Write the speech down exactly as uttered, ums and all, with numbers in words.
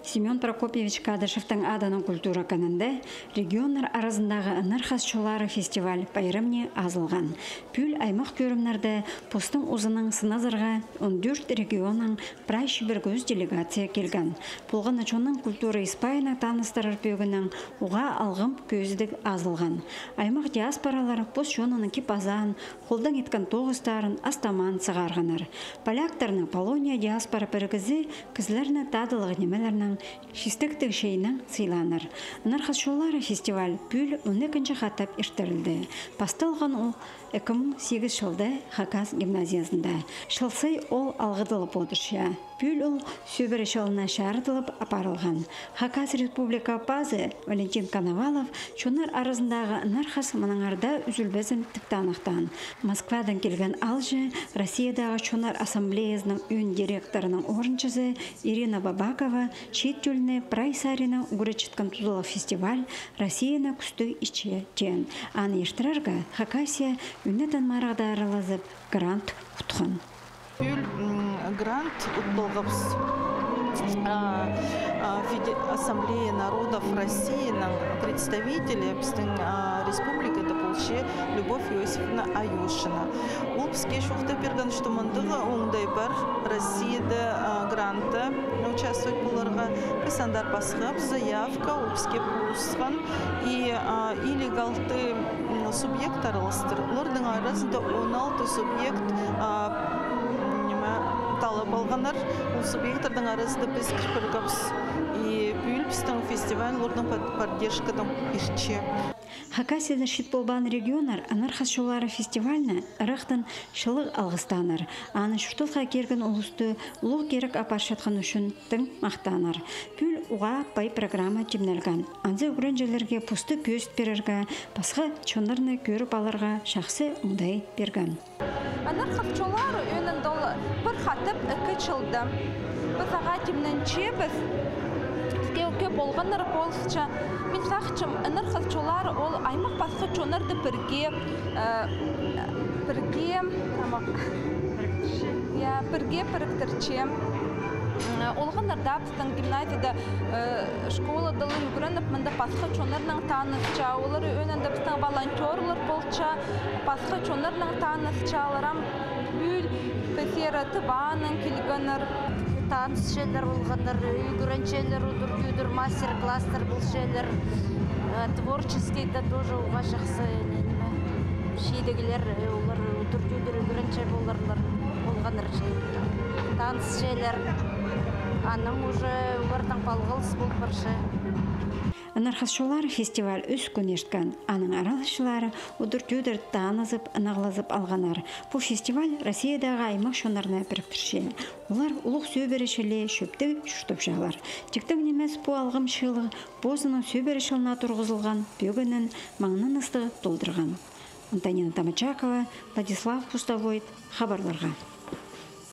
Семён Прокопьевич Кадышевтің адынаң культура кінінде регионнар аразындағы «Ынархас чоллары» фестиваль пайрамни азылған. Пӱӱл аймах кӧрімнерде постың узынаң сыназарға он тӧрт регионнаң прай чибіргі ӱс делегация килген. Полған на чонның культура испайынаң таныстырар пӧгіннең уғаа алғым кӧзідіг азылған. Аймах диаспоралар пос чонының кип-азаан, холдаң иткен тоғыстарын ас-тамаан сығарғаннар. Поляктарның Полония диаспора пірігізі кізілерні тадылығ нимелернең, чистектіг чайнаң сыйлааннар. «Ынархас чоллары» фестиваль пӱӱл он ікінҷі хатап иртірілді. Пасталған ол ікі муң сигіс чылда Хакас гимназиязында. Чыл сай ол алғыдылып одырча. Пӱӱл ол сӧбіре чылына чарыдылып апарылған. Хакас Республика пазы Валентин Коновалов чоннар аразындағы ынархас мынаңар даа ӱзӱлбезін тіп таныхтаан. Москвадаң килген аалҷы Россиядағы чоннар ассамблеязының ӧӧн директорының орынҷызы Ирина Бабакова чиит тӧлні прай саринаң ӱгретчеткен тузалығ фестиваль Россияны кӱстіг итче теен. Аны иртірерге Хакасия ӧнетін марығда аралазып, грант утхан. Пӱӱл, м, грант ут полғабыс. А, а, Феде-, Ассамблея народов Россияның представителі, пістің, а, республикада полча Любовь Иосифовна Аюшина. Ол піске чоохтап пирген, что мындағ оңдай пар Россияда, а, грантта участвовать поларға. Піс андар пасхабыс заявка, ол піске пусхан. И, а, илиг алты, м, субъект араластыр. Олардың аразында он алты субъект, а, м, ниме, талап алғаннар. Ол субъекттернің аразында піс кір пиргебіс. И пӱӱл пістің фестиваль олардың под-, поддержкадаң иртче. Хакасияда чиит полбаан регионнар «Ынархас чоллары» фестивальны ырахтаң чылығ алғыстааннар. Аны чуртасха кирген улусты улуғ кирек апарчатхан ӱчӱн тың махтааннар. Пӱӱл уғаа пай программа тимнелген. Анзы ӱгренҷілерге посты кӧзіт пирерге, пасха чоннарны кӧріп аларға чахсы оңдай пирген. «Ынархас чоллары» ӧӧнінде ол пір хатап ікі чылда. Піс ағаа тимненчебіс. Піске ӱлгӱ полғаннар полысча. Мин сағынчам, «Ынархас чоллары» ол аймах пасха чоннарды пірге, э, пірге, тамах. Я, пірге піріктірче. М, олғаннар даа пістің гимназияда, э, школада ла ӱгреніп, мында пасха чоннарнаң танысча, олар ӧӧнінде пістің волонтёрлар полча, пасха чоннарнаң танысча, олар ам пӱӱл пісер Тыванаң килгеннер. Танысчалар олғаннар, ӱгренчелер, удур-тӧдір мастер-класстар полчалар. Э, творческийде тоже уғаа чахсы, ниме, чидіглер, э, олар удур-тӧдір ӱгренче поларлар, олғаннар танысчалар. Анаң уже оларның палғалыс пол парча. «Ынархас чоллары» фестиваль ӱс кӱн ирткен. Аның араласчылары удур-тӧдір танызып, ынағлазып алғаннар. Пу фестиваль Россиядағы аймах чоннарны піріктірче. Олар улуғ сӧбіре чіли чӧптіг чуртапчалар. Тиктең нимес, пу алғым чыылығ позының сӧбіре чылына турғызылған пӧгіннең маңнаныстығ толдырған. Антонина Тамачакова, Владислав Пустовоит, хабарларға.